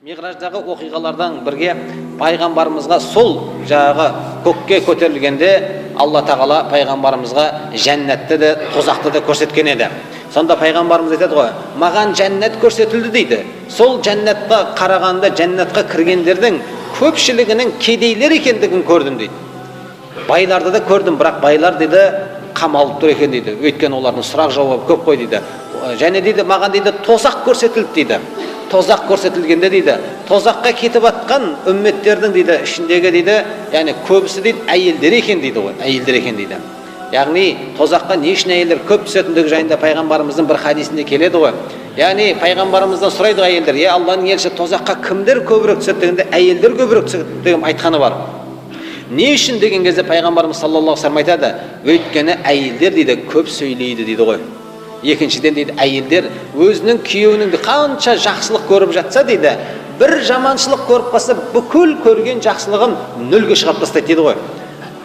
Миғраждағы оқиғалардан бірге пайғамбарымызға сол жаңағы көкке көтерілгенде Алла Тағала пайғамбарымызға жәннатты да, тозақты да көрсеткен еді. Сонда пайғамбарымыз айтады ғой, маған жәннат көрсетілді дейді. Сол жәннатқа қарағанда жәннатқа кіргендердің көпшілігінің кедейлер екендігін көрдім дейді. Байларды да көрдім, бірақ байлар дейді қамалып тұр екен дейді. Өйткені олардың сұрақ жауабы көп қой дейді. Және дейді маған дейді тозақ көрсетілді дейді. Тозақ көрсетілгенде дейді тозаққа кетіп атқан үмметтердің дейді ішіндегі дейді, яғни көбісі дейді әйелдер екен дейді ғой, әйелдер екен дейді. Яғни тозаққа не үшін әйелдер көп түсетіндігі жайында пайғамбарымыздың бір хадисінде келеді ғой. Яғни пайғамбарымыздан сұрайды әйелдер, е Алланың елшісі, тозаққа кімдер көбірек түседі дегенде әйелдер көбірек түседі деген айтқаны бар. Не үшін деген кезде пайғамбарымыз саллаллаху алейхи вассалам айтады, өйткені әйелдер дейді көп сөйлейді дейді ғой. Екіншіден дейді әйелдер өзінің күйеуінің қанша жақсылық көріп жатса дейді, бір жаманшылық көріп қалса бүкіл көрген жақсылығын нөлге шығарып тастайды дейді ғой.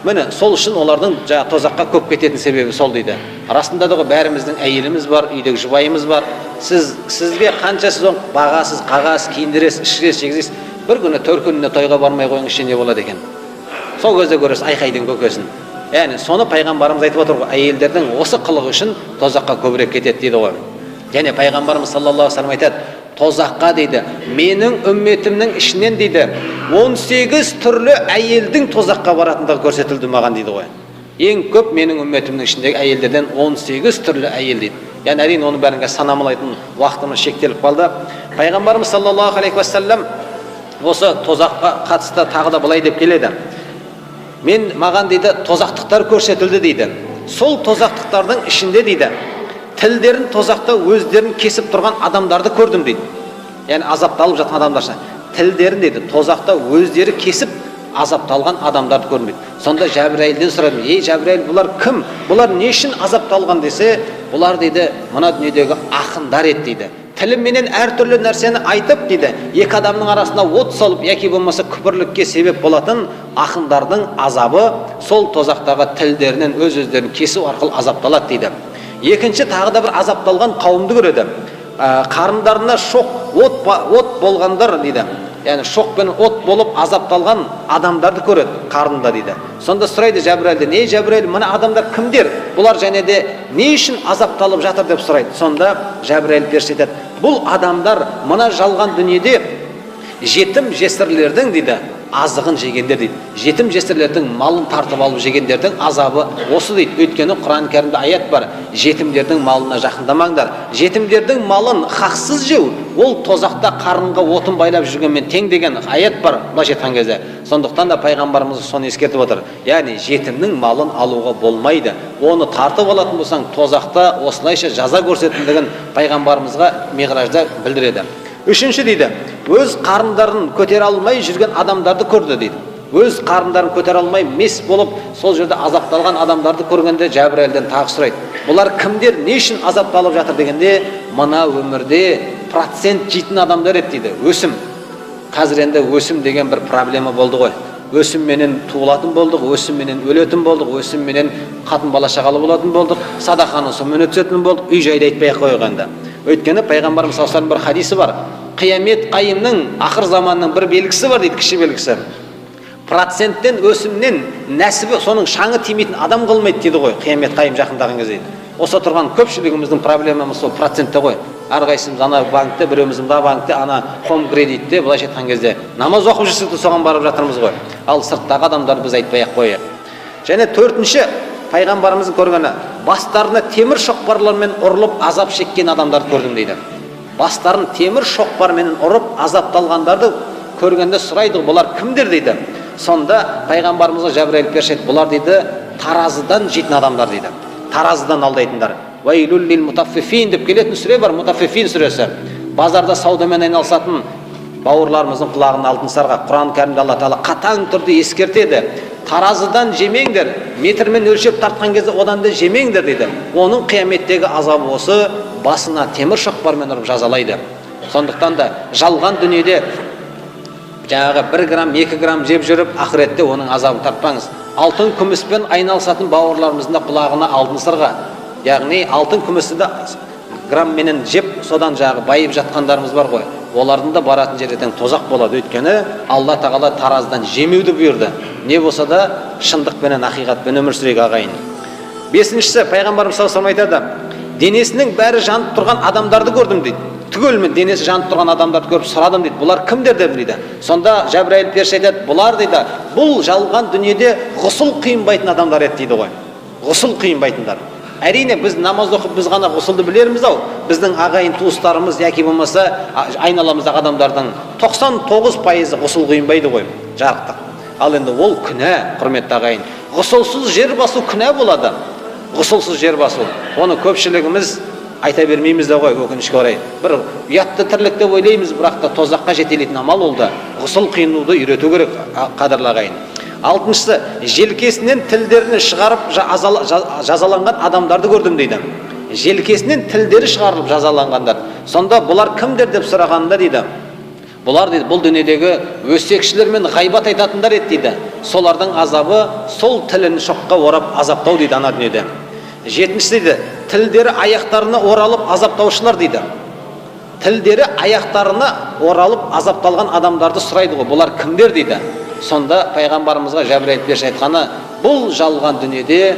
Міне сол үшін олардың жаңағы тозаққа көп кететін себебі сол дейді. Расында да ғой, бәріміздің әйеліміз бар, үйдегі жұбайымыз бар. Сізге қанша сіз оны бағасыз, қағаз, киіндіресіз, ішкізесіз, жегізесіз, бір күні төркініне тойға бармай қойыңызшы, не болады екен? Сол кезде көресіз айқайдың көкесін. Яғни соны пайғамбарымыз айтып отыр ғой, әйелдердің осы қылығы үшін тозаққа көбірек кетеді дейді ғой. Және пайғамбарымыз саллаллаху алейхи вассалам айтады, тозаққа дейді менің үмметімнің ішінен дейді 18 түрлі әйелдің тозаққа баратындығы көрсетілді маған дейді ғой. Ең көп менің үмметімнің ішіндегі әйелдерден 18 түрлі әйел дейді. Яғни әрине оның бәрін қазір санамалайтын уақытымыз шектеліп қалды. Пайғамбарымыз саллаллаху алейхи уассалам осы тозаққа қатысты тағы да былай деп келеді. Мен маған дейді тозақтықтар көрсетілді дейді. Сол тозақтықтардың ішінде дейді тілдерін тозақта өздерін кесіп тұрған адамдарды көрдім дейді. Яғни азапталып жатқан адамдар тілдерін дейді тозақта өздері кесіп азапталған адамдарды көрдім дейді. Сонда Жәбірәйілден сұрадым, ей Жәбірәйіл, бұлар кім? Бұлар не үшін азапталған десе, бұлар дейді мына дүниедегі ақындар еді дейді. Тіліменен әртүрлі нәрсені айтып дейді, екі адамның арасына от салып, яки болмаса күпірлікке себеп болатын ақындардың азабы сол тозақтағы тілдерінен өз өздерін кесу арқылы азапталады дейді. Екінші тағы да бір азапталған қауымды көреді. Қарындарына шоқ от болғандар дейді. Яғни шоқпен от болып азапталған адамдарды көреді қарнында дейді. Сонда сұрайды Жәбірәйілден, ей Жәбірәйіл, мына адамдар кімдер? Бұлар және де не үшін азапталып жатыр деп сұрайды. Сонда Жәбірәйіл періште айтады, бұл адамдар мына жалған дүниеде жетім жесірлердің дейді азығын жегендер дейді. Жетім жесірлердің малын тартып алып жегендердің азабы осы дейді. Өйткені Құран кәрімде аят бар, жетімдердің малына жақындамаңдар. Жетімдердің малын хақсыз жеу, ол тозақта қарынға отын байлап жүргенмен тең деген аят бар былайша айтқан кезде. Сондықтан да пайғамбарымыз соны ескертіп отыр. Яғни жетімнің малын алуға болмайды. Оны тартып алатын болсаң, тозақта осылайша жаза көрсететіндігін пайғамбарымызға миғражда білдіреді. Үшінші дейді, өз қарындарын көтере алмай жүрген адамдарды көрді дейді. Өз қарындарын көтере алмай мес болып сол жерде азапталған адамдарды көргенде Жәбірәйілден тағы сұрайды. Бұлар кімдер, не үшін азапталып жатыр дегенде, мына өмірде процент жейтін адамдар еді дейді. Өсім. Қазір енді өсім деген бір проблема болды ғой. Өсімменен туылатын болдық, өсімменен өлетін болдық, өсімменен қатын бала шағалы болатын болдық, садақаны сонымен өткізетін болдық, үй жайды айтпай ақ қояйық енді. Өйткені пайғамбарымыз саллаллаху алейхи вассалам бір хадисі бар. Қиямет қайымның, ақыр заманның бір белгісі бар дейді, кіші белгісі. Проценттен, өсімнен нәсібі соның шаңы тимейтін адам қалмайды дейді ғой, қиямет қайым жақындаған кезде. Осы тұрған көпшілігіміздің проблемамыз сол процентте ғой. Әрқайсымыз ана банкте, біреуміз мына банкте, ана хоум кредитте, былайша айтқан кезде намаз оқып жүрсек те соған барып жатырмыз ғой. Ал сырттағы адамдарды біз айтпай ақ қояйық. Және төртінші пайғамбарымыздың көргені, бастарына темір шоқпарлармен ұрылып азап шеккен адамдарды көрдім дейді. Бастарын темір шоқпармен ұрып азапталғандарды көргенде сұрайды, бұлар кімдер дейді. Сонда пайғамбарымызға Жәбірәйіл періште, бұлар дейді таразыдан жейтін адамдар дейді. Таразыдан алдайтындар. Уәйлул лил мутаффифин деп келетін сүре бар, мутаффифин сүресі. Базарда саудамен айналысатын бауырларымыздың құлағына алтын сырға. Құран кәрімде Алла Тағала қатаң түрде ескертеді. Таразыдан жемеңдер, метрмен өлшеп тартқан кезде одан да жемеңдер дейді. Оның қияметтегі азабы осы, басына темір шоқпармен ұрып жазалайды. Сондықтан да жалған дүниеде жаңағы 1 грамм, 2 грамм жеп жүріп, ақыретте оның азабын тартпаңыз. Алтын күміспен айналысатын бауырларымыздың да құлағына алтын сырға. Яғни алтын күмісті де грамменен жеп, содан жаңағы байып жатқандарымыз бар ғой. Олардың да баратын жері ертең тозақ болады. Өйткені Алла Тағала тараздан жемеуді бұйырды. Не болса да шындықпенен, ақиқатпен өмір сүрейік, ағайын. Бесіншісі, пайғамбарымыз саллаллаху алейхи вассалам айтады: денесінің бәрі жанып тұрған адамдарды көрдім дейді. Түгелімен денесі жанып тұрған адамдарды көріп сұрадым дейді. Бұлар кімдер дедім дейді. Сонда Жәбірәйіл періште айтады: бұлар дейді, бұл жалған дүниеде ғұсыл қиынбайтын адамдар еді дейді ғой. Ғұсыл қиынбайтындар. Әрине, біз намаз оқып, біз ғана ғұсылды білерміз ау. Біздің ағайын туыстарымыз яки болмаса айналамыздағы адамдардың 99% ғұсыл қиынбайды ғой, жарықтық. Ал енді ол күнә, құрметті ағайын. Ғұсылсыз жер басу күнә болады. Ғұсылсыз жер басу. Оны көпшілігіміз айта бермейміз де ғой, өкінішке орай. Бір ұятты тірлік деп ойлаймыз, бірақ та тозаққа жетелейтін амал ол да. Ғұсыл қиынуды үйрету керек, қадірлі ағайын. Алтыншысы, желкесінен тілдерін шығарып жазаланған адамдарды көрдім дейді. Желкесінен тілдері шығарылып жазаланғандар. Сонда бұлар кімдер деп сұрағанда дейді, бұлар дейді, бұл дүниедегі өсекшілер мен ғайбат айтатындар еді дейді. Солардың азабы сол тілін шоққа орап азаптау дейді ана дүниеде. Жетіншісі дейді, тілдері аяқтарына оралып азаптаушылар дейді. Тілдері аяқтарына оралып азапталған адамдарды сұрайды ғой, бұлар кімдер дейді. Сонда пайғамбарымызға Жәбірәйіл періште айтқаны: бұл жалған дүниеде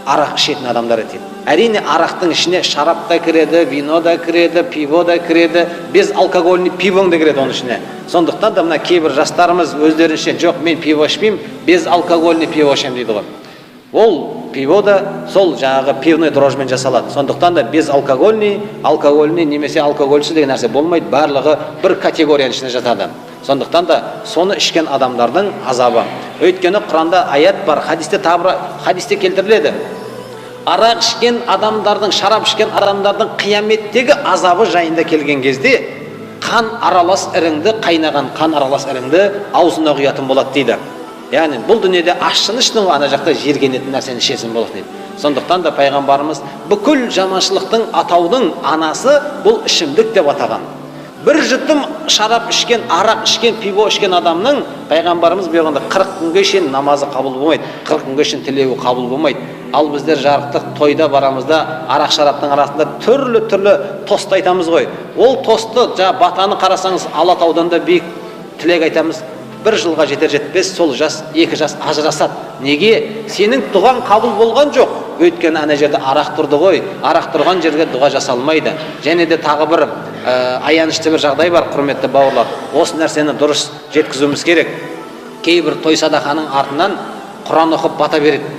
арақ ішетін адамдар еді дейді. Әрине, арақтың ішіне шарап та кіреді, вино да кіреді, пиво да кіреді, безалкогольный пивоң да кіреді оның ішіне. Сондықтан да мына кейбір жастарымыз өздерінше: жоқ, мен пиво ішпеймін, безалкогольный пиво ішемін дейді ғой. Ол пиво да сол жаңағы пивной дрожжмен жасалады. Сондықтан да безалкогольный, алкогольный немесе алкогольсіз деген нәрсе болмайды, барлығы бір категорияның ішіне жатады. Сондықтан да соны ішкен адамдардың азабы. Өйткені Құранда аят бар, хадисте, тағы бір хадисте келтіріледі. Арақ ішкен адамдардың, шарап ішкен адамдардың қияметтегі азабы жайында келген кезде қан аралас іріңді, қайнаған қан аралас іріңді аузына құятын болады дейді. Яғни бұл дүниеде ащыны іштің ғой, ана жақта жиіркенетін нәрсені ішесің болады дейді. Сондықтан да пайғамбарымыз бүкіл жаманшылықтың, атаудың анасы бұл ішімдік деп атаған. Бір жұтым шарап ішкен, арақ ішкен, пиво ішкен адамның, пайғамбарымыз бұйырғанда, 40 күнге шейін намазы қабыл болмайды, 40 күнге шейін тілеуі қабыл болмайды. Ал біздер, жарықтық, тойда барамыз да, арақ шараптың арасында түрлі түрлі тост айтамыз ғой. Ол тостты, жаңа батаны қарасаңыз, Алатаудан да биік тілек айтамыз. Бір жылға жетер жетпес сол жас, екі жас ажырасады. Неге? Сенің дұғаң қабыл болған жоқ. Өйткені ана жерде арақ тұрды ғой. Арақ тұрған жерге дұға жасалмайды. Және де тағы бір аянышты бір жағдай бар, құрметті бауырлар. Осы нәрсені дұрыс жеткізуіміз керек. Кейбір той садақаның артынан Құран оқып бата береді.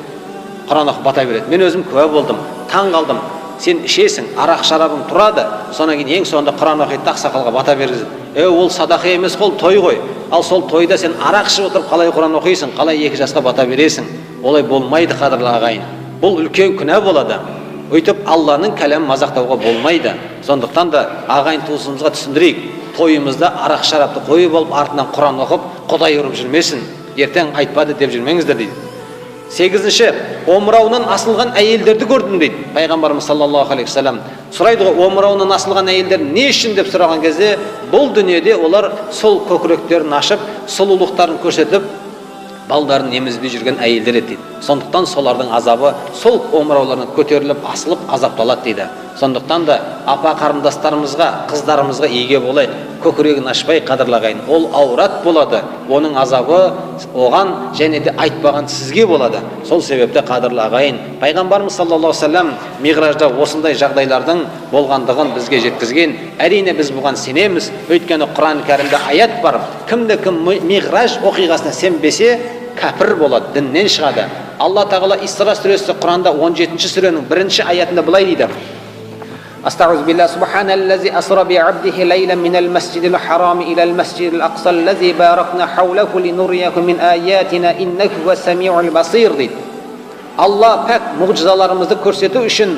Құран оқып бата береді. Мен өзім куә болдым, таң қалдым. Сен ішесің, арақ шарабың тұрады, содан кейін ең соңында Құран оқиды да, ақсақалға бата бергізеді. Е, ол садақа емес қой, той ғой. Ал сол тойда сен арақ ішіп отырып қалай Құран оқисың, қалай екі жасқа бата бересің? Олай болмайды, қадірлі ағайын. Бұл үлкен күнә болады. Өйтіп Алланың кәләмін мазақтауға болмайды. Сондықтан да ағайын туысымызға түсіндірейік: тойымызда арақ шарапты қойып алып, артынан Құран оқып, құдай ұрып жүрмесін, ертең айтпады деп жүрмеңіздер дейді. Сегізінші, омырауынан асылған әйелдерді көрдім дейді пайғамбарымыз саллаллаху алейхи уассалам. Сұрайды ғой, омырауынан асылған әйелдер не үшін деп сұраған кезде, бұл дүниеде олар сол көкіректерін ашып, сұлулықтарын көрсетіп, балдарын емізбей жүрген әйелдер еді дейді. Сондықтан солардың азабы сол омырауларына көтеріліп, асылып азапталады дейді. Сондықтан да апа қарындастарымызға, қыздарымызға еге болайық, көкірегін ашпай, қадірлі ағайын. Ол аурат болады, оның азабы оған және де айтпаған сізге болады. Сол себепті, қадірлі ағайын, пайғамбарымыз саллаллаху алейхи уассалам миғражда осындай жағдайлардың болғандығын бізге жеткізген. Әрине, біз бұған сенеміз, өйткені Құран Кәрімде аят бар: кімде кім миғраж оқиғасына сенбесе, кәпір болады, діннен шығады. Алла Тағала Исра сүресі, Құранда 17 сүренің бірінші аятында былай дейді: أستعوذ بالله، سبحان الذي أسرى بعبده ليلا من المسجد الحرام إلى المسجد الأقصى الذي باركنا حوله لنريه من آياتنا إنه هو السميع البصير дейді. Алла пәк мұғжизаларымызды көрсету үшін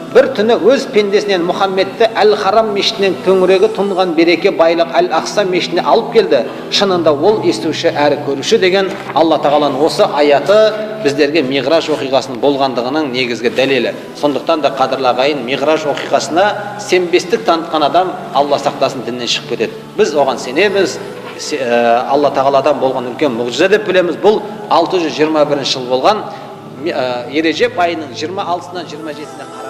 бір түні өз пендесінен Мұхаммедті Әл Харам мешітінен төңірегі тұнған береке байлық Әл Ақса мешітіне алып келді. Шынында ол естуші әрі көруші деген Алла Тағаланың осы аяты біздерге миғраж оқиғасының болғандығының негізгі дәлелі. Сондықтан да, қадірлі ағайын, миғраж оқиғасына сенбестік танытқан адам, Алла сақтасын, діннен шығып кетеді. Біз оған сенеміз, Алла Тағаладан болған үлкен мұғжиза деп білеміз. Бұл 621 жыл болған, Ережеп айының 26-сынан 27-сіне қараған.